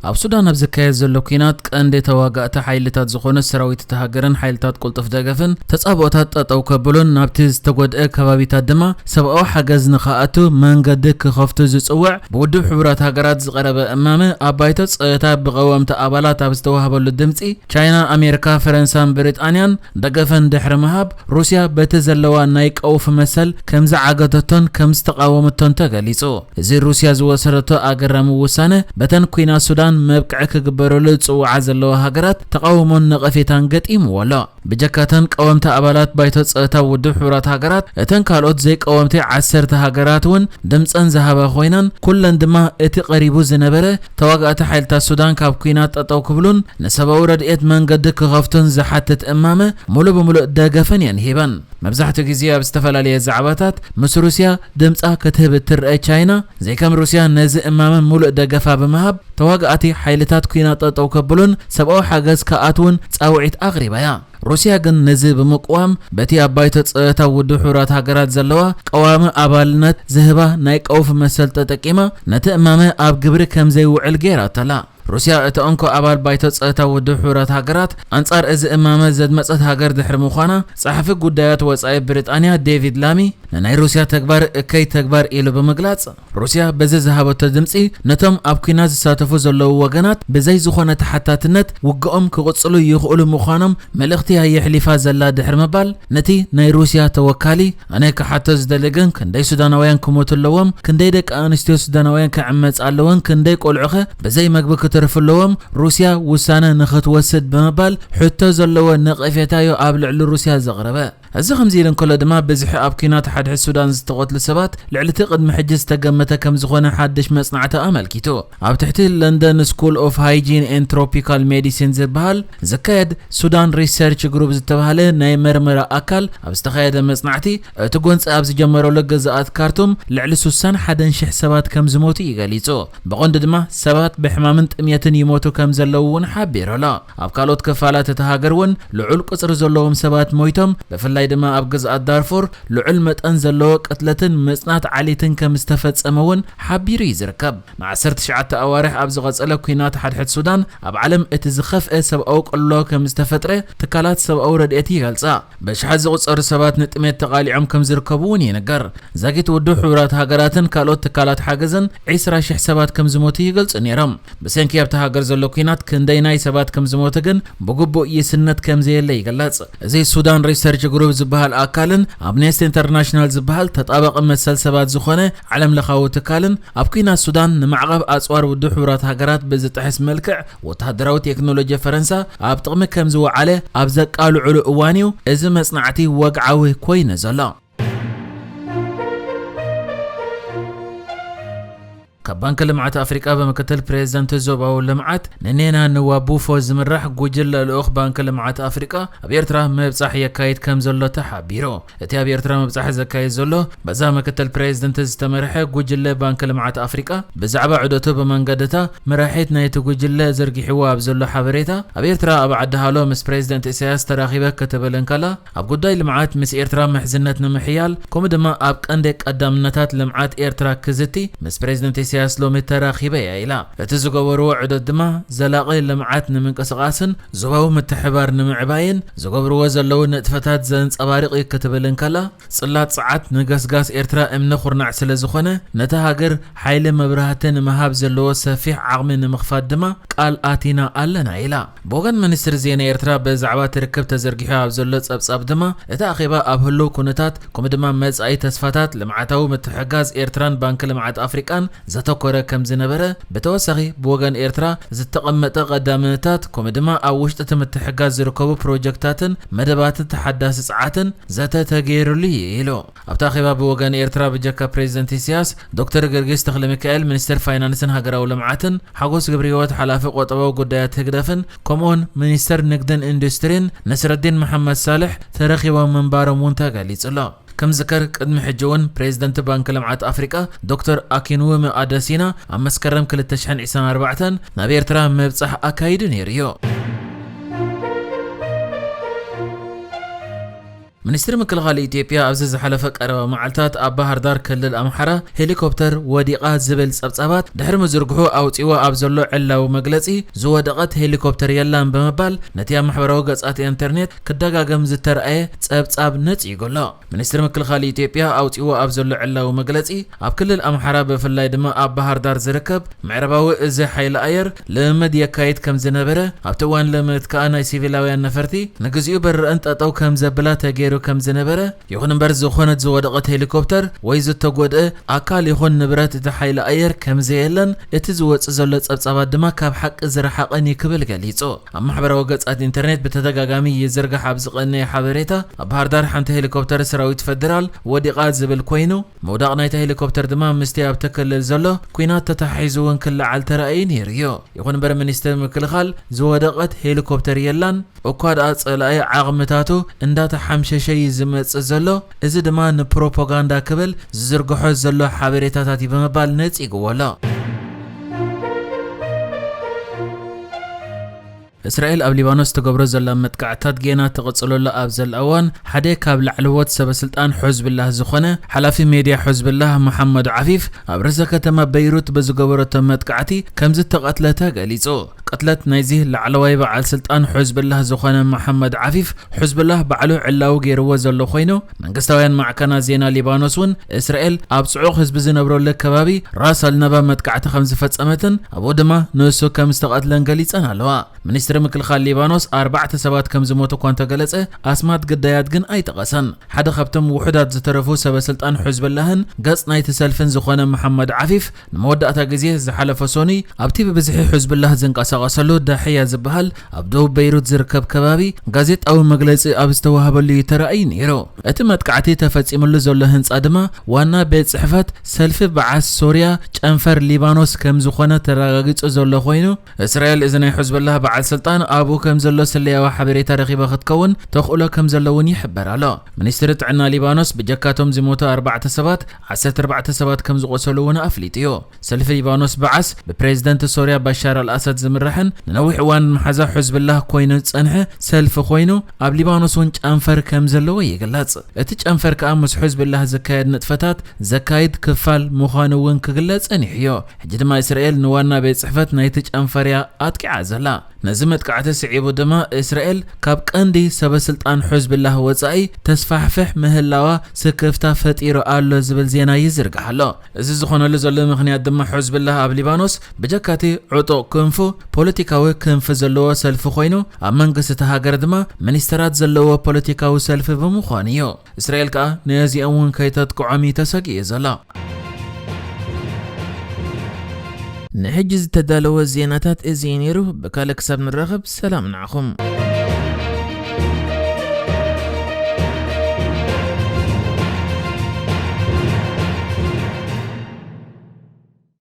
ኣብ ሱዳን ኣብ ዝካየድ ዘሎ ኲናት ቀንዲ ተዋጋእቲ ሓይልታት ዝኾነ ሰራዊት እቲ ሃገርን ሓይልታት ቅልጡፍ ደገፍን ተጻብኦታት ጠጠው ከብሉን ናብቲ ዝተጎድአ ከባቢታት ድማ ሰብኣዊ ሓገዝ ንኽኣቱ መንገዲ ክኸፍቱ ዝጽውዕ ብውድብ ሕቡራት ሃገራት ዝቐረበ እማመ ኣብ ባይቶ ጸጥታ ብቐወምቲ ኣባላት ኣብ ዝተዋህበሉ ድምጺ ቻይና፣ ኣሜሪካ፣ ፈረንሳን ብሪጣንያን ደገፈን ድሕሪ ምሃብ ሩስያ በቲ ዘለዋ ናይ ቀውፊ መሰል ከም ዝዓገተቶን ከም ዝተቓወመቶን ተገሊጹ። እዚ ሩስያ ዝወሰደቶ ኣገራሚ ውሳነ በተን ኲናት ሱዳን መብቅዒ ክግበረሉ ዝጽውዓ ዘለዋ ሃገራት ተቓውሞን ነቐፌታን ገጢምዎ ኣሎ። ብጀካተን ቀወምቲ ኣባላት ባይቶ ጸጥታ ውድብ ሕቡራት ሃገራት፣ እተን ካልኦት ዘይቀወምቲ ዓሰርተ ሃገራት እውን ድምጸን ዝሃባ ኮይነን፣ ኩለን ድማ እቲ ቀሪቡ ዝነበረ ተዋጋእቲ ሓይልታት ሱዳን ካብ ኲናት ጠጠው ክብሉን ንሰብኣዊ ረድኤት መንገዲ ክኸፍቱን ዝሓትት እማመ ሙሉእ ብምሉእ ደገፈን እየን ሂበን። መብዛሕትኡ ግዜ ኣብ ዝተፈላለየ ዛዕባታት ምስ ሩስያ ድምጻ ክትህብ እትረአ ቻይና፣ ዘይከም ሩስያ ነዚ እማመ ሙሉእ ደገፋ ብምሃብ ተዋጋእቲ ሓይልታት ኲናት ጠጠው ከብሉን ሰብኣዊ ሓገዝ ክኣትውን ጻውዒት ኣቕሪባ እያ። ሩስያ ግን ነዚ ብምቅዋም በቲ ኣብ ባይቶ ጸጥታ ውድብ ሕቡራት ሃገራት ዘለዋ ቀዋሚ ኣባልነት ዝህባ ናይ ቀውፊ መሰል ተጠቂማ ነቲ እማመ ኣብ ግብሪ ከም ዘይውዕል ገይራቶ ኣላ። ሩስያ እቲ እንኮ ኣባል ባይቶ ጸጥታ ውድብ ሕቡራት ሃገራት ኣንጻር እዚ እማመ ዘድመጸት ሃገር ድሕሪ ምዃና ጸሓፊ ጉዳያት ወጻኢ ብሪጣንያ ዴቪድ ላሚ ንናይ ሩስያ ተግባር እከይ ተግባር ኢሉ ብምግላጽ ሩስያ በዚ ዝሃበቶ ድምጺ ነቶም ኣብ ኲናት ዝሳተፉ ዘለዉ ወገናት ብዘይ ዝኾነ ተሓታትነት ውግኦም ክቕጽሉ ይኽእሉ ምዃኖም መልእኽቲ እያ የሕሊፋ ዘላ ድሕሪ ምባል ነቲ ናይ ሩስያ ተወካሊ ኣነ ክሓቶ ዝደሊ ግን ክንደይ ሱዳናውያን ክሞቱ ኣለዎም፣ ክንደይ ደቂ ኣንስትዮ ሱዳናውያን ክዕመጻ ኣለወን፣ ክንደይ ቆልዑኸ ብዘይ መግቢ ክትርፉ ኣለዎም ሩስያ ውሳነ ንኽትወስድ ብምባል ሕቶ ዘለዎ ነቐፌታዮ ኣብ ልዕሊ ሩስያ ዘቕረበ። እዚ ከምዚ ኢሉ እንከሎ ድማ ብዝሒ ኣብ ኲናት ሓድሕድ ሱዳን ዝተቐትሉ ሰባት ልዕሊ እቲ ቅድሚ ሕጂ ዝተገመተ ከም ዝኾነ ሓድሽ መጽናዕቲ ኣመልኪቱ። ኣብ ትሕቲ ለንደን ስኩል ኦፍ ሃይጂን ኤንድ ትሮፒካል ሜዲሲን ዝበሃል ዝካየድ ሱዳን ሪሰርች ግሩፕ ዝተባህለ ናይ መርመራ ኣካል ኣብ ዝተኻየደ መጽናዕቲ እቲ ጎንፂ ኣብ ዝጀመረሉ ግዝኣት ካርቱም ልዕሊ ስሳን ሓደን ሽሕ ሰባት ከም ዝሞቱ እዩ ገሊጹ። ብቐንዱ ድማ ሰባት ብሕማምን ጥምየትን ይሞቱ ከም ዘለዉ እውን ሓቢሩ ኣሎ። ኣብ ካልኦት ክፋላት እቲ ሃገር እውን ልዑል ቁጽሪ ዘለዎም ሰባት ሞይቶም፣ ብፍላይ ድማ ኣብ ግዝኣት ዳርፉር ልዑል መጠን ዘለዎ ቅትለትን ምጽናት ዓሊትን ከም ዝተፈጸመ እውን ሓቢሩ እዩ ዝርከብ። ንዓሰርተ ትሽዓተ ኣዋርሕ ኣብ ዝቐጸለ ኲናት ሓድሕድ ሱዳን ኣብ ዓለም እቲ ዝኸፍአ ሰብኣዊ ቅልውላው ከም ዝተፈጥረ ትካላት ሰብኣዊ ረድኤት ይገልጻ። በሽሓት ዝቑጸሩ ሰባት ንጥሜት ተቓሊዖም ከም ዝርከቡ እውን ይንገር። ዛጊት ውድብ ሕቡራት ሃገራትን ካልኦት ትካላት ሓገዝን ዒስራ ሽሕ ሰባት ከም ዝሞቱ ይገልጹ ነይሮም። ብሰንኪ ኣብቲ ሃገር ዘሎ ኲናት ክንደይ ናይ ሰባት ከም ዝሞቱ ግን ብግቡእ ይስነት ከም ዘየለ ይግለጽ። እዚ ሱዳን ሪሰርች ግሩፕ ዝበሃል ኣካልን ኣምነስቲ ኢንተርናሽናል ዝበሃል ተጣባቒ መሰል ሰባት ዝኾነ ዓለም ለኻዊ ትካልን ኣብ ኲናት ሱዳን ንማዕቐብ ኣጽዋር ውድብ ሕቡራት ሃገራት ብዝጥሕስ መልክዕ ወተሃደራዊ ቴክኖሎጂ ፈረንሳ ኣብ ጥቕሚ ከም ዝወዓለ ኣብ ዘቃልዑሉ እዋን እዩ እዚ መጽናዕቲ ወግዓዊ ኮይኑ ዘሎ። ካብ ባንኪ ልምዓት ኣፍሪቃ ብምክትል ፕሬዚደንት ዞባዊ ልምዓት ንኔና ንዋቡፎ ዝምራሕ ጉጅለ ልኡኽ ባንኪ ልምዓት ኣፍሪቃ ኣብ ኤርትራ ምብጻሕ የካይድ ከም ዘሎ ተሓቢሩ። እቲ ኣብ ኤርትራ ምብጻሕ ዘካይድ ዘሎ በዛ ምክትል ፕሬዚደንት ዝተመርሐ ጉጅለ ባንኪ ልምዓት ኣፍሪቃ ብዛዕባ ዑደቱ ብመንገድታ መራሒት ናይቲ ጉጅለ ዘርጊሕዎ ኣብ ዘሎ ሓበሬታ ኣብ ኤርትራ ኣብ ዓዲ ሃሎ ምስ ፕሬዚደንት ኢሳያስ ተራኺበ ክትብል እንከላ ኣብ ጉዳይ ልምዓት ምስ ኤርትራ ምሕዝነት ንምሕያል ከምኡ ድማ ኣብ ቀንዲ ቀዳምነታት ልምዓት ኤርትራ ክዝቲ ምስ ፕሬዚደንት ኢሳያስ ሎሚ ተራኺበ እያ ኢላ። እቲ ዝገበርዎ ዑደት ድማ ዘላቒ ልምዓት ንምንቅስቓስን ዞባዊ ምትሕባር ንምዕባይን ዝገብርዎ ዘለዉ ንጥፈታት ዘንጸባርቕ እዩ ክትብል እንከላ ጽላት ጸዓት ንገስጋስ ኤርትራ እምኒ ኩርናዕ ስለ ዝኾነ ነታ ሃገር ሓይሊ መብራህቲ ንምሃብ ዘለዎ ሰፊሕ ዓቕሚ ንምኽፋት ድማ ቃል ኣቲና ኣለና ኢላ። ብወገን ሚኒስትሪ ዜና ኤርትራ ብዛዕባ እቲ ርክብ ተዘርጊሑ ኣብ ዘሎ ጸብጻብ ድማ እቲ ኣኼባ ኣብ ህሉው ኩነታት ከምኡ ድማ መጻኢ ተስፋታት ልምዓታዊ ምትሕግጋዝ ኤርትራን ባንኪ ልምዓት ኣፍሪቃን ዘተኮረ ከም ዝነበረ ብተወሳኺ ብወገን ኤርትራ ዝተቐመጠ ቀዳምነታት ከምኡ ድማ ኣብ ውሽጢ እቲ ምትሕግጋዝ ዝርከቡ ፕሮጀክታትን መደባትን ተሓዳሲ ጸዓትን ዘተ ተገይሩሉ እዩ ኢሉ። ኣብቲ ኣኼባ ብወገን ኤርትራ ብጀካ ፕሬዚደንት ኢሳያስ ዶክተር ገርጊስ ተኽለሚካኤል ሚኒስትር ፋይናንስን ሃገራዊ ልምዓትን ሓጎስ ገብረህይወት ሓላፊ ቆጠባዊ ጉዳያት ህግደፍን ከምኡውን ሚኒስተር ንግድን ኢንዱስትሪን ነስረዲን መሓመድ ሳልሕ ተረኺቦም ምንባሮም እውን ተገሊጹ ኣሎ። ከም ዝከር ቅድሚ ሕጂ እውን ፕሬዚደንት ባንኪ ልምዓት ኣፍሪቃ ዶክተር ኣኪንውሚ ኣደሲና ኣብ መስከረም ክልተ ሽሕን ዕስራን ኣርባዕተን ናብ ኤርትራ ምብጻሕ ኣካይዱ ነይሩ እዩ። ሚኒስትሪ ምክልኻል ኢትዮጵያ ኣብዚ ዝሓለፈ ቀረባ መዓልታት ኣብ ባህር ዳር ክልል ኣምሓራ ሄሊኮፕተር ወዲቓ ዝብል ጸብጻባት ድሕሪ ምዝርግሑ ኣውጺዎ ኣብ ዘሎ ዕላዊ መግለጺ፣ ዝወደቐት ሄሊኮፕተር የላን ብምባል ነቲ ኣብ ማሕበራዊ ገጻት ኢንተርኔት ክደጋገም ዝተረኣየ ጸብጻብ ነጺጉ ኣሎ። ሚኒስትሪ ምክልኻል ኢትዮጵያ ኣውጺዎ ኣብ ዘሎ ዕላዊ መግለጺ፣ ኣብ ክልል ኣምሓራ ብፍላይ ድማ ኣብ ባህር ዳር ዝርከብ ምዕራባዊ እዚ ሓይሊ ኣየር ልምምድ የካይድ ከም ዝነበረ፣ ኣብቲ እዋን ልምምድ ከኣ ናይ ሲቪላውያን ነፈርቲ ንግዚኡ በረረን ጠጠው ከም ዘብላ ተገይሩ ከም ዝነበረ፣ ይኹን እምበር ዝኾነት ዝወደቐት ሄሊኮፕተር ወይ ዝተጎድአ ኣካል ይኹን ንብረት እቲ ሓይሊ ኣየር ከም ዘየለን፣ እቲ ዝወጽእ ዘሎ ጸብጻባት ድማ ካብ ሓቂ ዝረሓቐን እዩ ክብል ገሊጹ። ኣብ ማሕበራዊ ገጻት ኢንተርኔት ብተደጋጋሚ ይዝርጋሕ ኣብ ዝቐነየ ሓበሬታ፣ ኣብ ባህር ዳር ሓንቲ ሄሊኮፕተር ሰራዊት ፈደራል ወዲቓ ዝብል ኮይኑ፣ ምውዳቕ ናይታ ሄሊኮፕተር ድማ ምስቲ ኣብቲ ክልል ዘሎ ኲናት ተተሓሒዙ እውን ክለዓል ተራእዩ ነይሩ እዩ። ይኹን እምበር ሚኒስትሪ ምክልኻል ዝወደቐት ሄሊኮፕተር የላን፣ እኳ ደኣ ጸላኢ ዓቕምታቱ እንዳተሓምሸሸ እዩ ዝመጽእ ዘሎ፣ እዚ ድማ ንፕሮፓጋንዳ ክብል ዝዝርግሖ ዘሎ ሓበሬታታት እዩ ብምባል ነጺግዎ ኣሎ። እስራኤል ኣብ ሊባኖስ ትገብሮ ዘላ መጥቃዕትታት ጌና ትቕጽለሉ ኣብ ዘላ እዋን፣ ሓደ ካብ ላዕለዎት ሰበ ስልጣን ሑዝብላህ ዝኾነ ሓላፊ ሜድያ ሑዝብላህ መሓመድ ዓፊፍ ኣብ ርእሰ ከተማ በይሩት ብዝገበረቶ መጥቃዕቲ ከም ዝተቐትለ ተገሊጹ። ቅትለት ናይዚ ላዕለዋይ በዓል ስልጣን ሑዝብላህ ዝኾነ መሓመድ ዓፊፍ፣ ሑዝብላህ ባዕሉ ዕላዊ ገይርዎ ዘሎ ኮይኑ፣ መንግስታውያን ማዕከናት ዜና ሊባኖስ እውን እስራኤል ኣብ ጽዑቕ ህዝቢ ዝነብረሉ ከባቢ ራስ ኣልነባ መጥቃዕቲ ከም ዝፈጸመትን ኣብኡ ድማ ንሱ ከም ዝተቐትለን ገሊጸን ኣለዋ። ሚኒስትሪ ምክልኻል ሊባኖስ ኣርባዕተ ሰባት ከም ዝሞቱ እኳ እንተገለጸ፣ ኣስማት ግዳያት ግን ኣይጠቐሰን። ሓደ ካብቶም ውሑዳት ዝተረፉ ሰበ ስልጣን ሑዝብላህን ገጽ ናይቲ ሰልፍን ዝኾነ መሓመድ ዓፊፍ፣ ንመወዳእታ ግዜ ዝሓለፈ ሰኑይ ኣብቲ ብብዝሒ ሑዝብላህ ዝንቀሳቐሰሉ ዳሕያ ዝበሃል ኣብ ደቡብ በይሩት ዝርከብ ከባቢ ጋዜጣዊ መግለጺ ኣብ ዝተዋህበሉ እዩ ተራእዩ ነይሩ። እቲ መጥቃዕቲ ተፈጺሙሉ ዘሎ ህንጻ ድማ ዋና ቤት ጽሕፈት ሰልፊ በዓስ ሶርያ ጨንፈር ሊባኖስ ከም ዝኾነ ተረጋጊጹ ዘሎ ኮይኑ፣ እስራኤል እዚ ናይ ሑዝብላህ በዓል ስልጣን ኣብኡ ከም ዘሎ ስለያዊ ሓበሬታ ረኺባ ክትከውን ተኽእሎ ከም ዘሎ እውን ይሕበር ኣሎ። ሚኒስትሪ ጥዕና ሊባኖስ ብጀካቶም ዝሞቱ ኣርባዕተ ሰባት፣ ዓሰርተ ኣርባዕተ ሰባት ከም ዝቖሰሉ እውን ኣፍሊጡ እዩ። ሰልፊ ሊባኖስ በዓስ ብፕሬዝደንት ሶርያ ባሻር ኣልኣሳድ ዝምራሕን ንነዊሕ እዋን መሓዛ ሑዝብላህ ኮይኑ ዝጸንሐ ሰልፊ ኮይኑ፣ ኣብ ሊባኖስ እውን ጨንፈር ከም ዘለዎ ይግለጽ። እቲ ጨንፈር ከኣ ምስ ሑዝብላህ ዝካየድ ንጥፈታት ዘካይድ ክፋል ምዃኑ እውን ክግለጽ ጸኒሑ እዩ። ሕጂ ድማ እስራኤል ንዋና ቤት ጽሕፈት ናይቲ ጨንፈር እያ ኣጥቂዓ ዘላ። ነዚ መጥቃዕቲ ስዒቡ ድማ እስራኤል ካብ ቀንዲ ሰበ ስልጣን ሑዝብላህ ወጻኢ ተስፋሕፍሕ ምህላዋ ስክፍታ ፈጢሩ ኣሎ ዝብል ዜና ይዝርጋሕ ኣሎ። እዚ ዝኾነሉ ዘሎ ምኽንያት ድማ ሑዝብላህ ኣብ ሊባኖስ ብጀካቲ ዕጡቕ ክንፉ ፖለቲካዊ ክንፊ ዘለዎ ሰልፊ ኮይኑ፣ ኣብ መንግስቲ እታ ሃገር ድማ ሚኒስተራት ዘለዎ ፖለቲካዊ ሰልፊ ብምዃኑ እዩ። እስራኤል ከኣ ነዚኦም እውን ከይተጥቅዖም እዩ ተሰጊኡ ዘሎ። ንሕጂ ዝተዳለወ ዜናታት እዚ እዩ ነይሩ። ብካልእ ክሳብ ንራኸብ ሰላም ንዓኹም።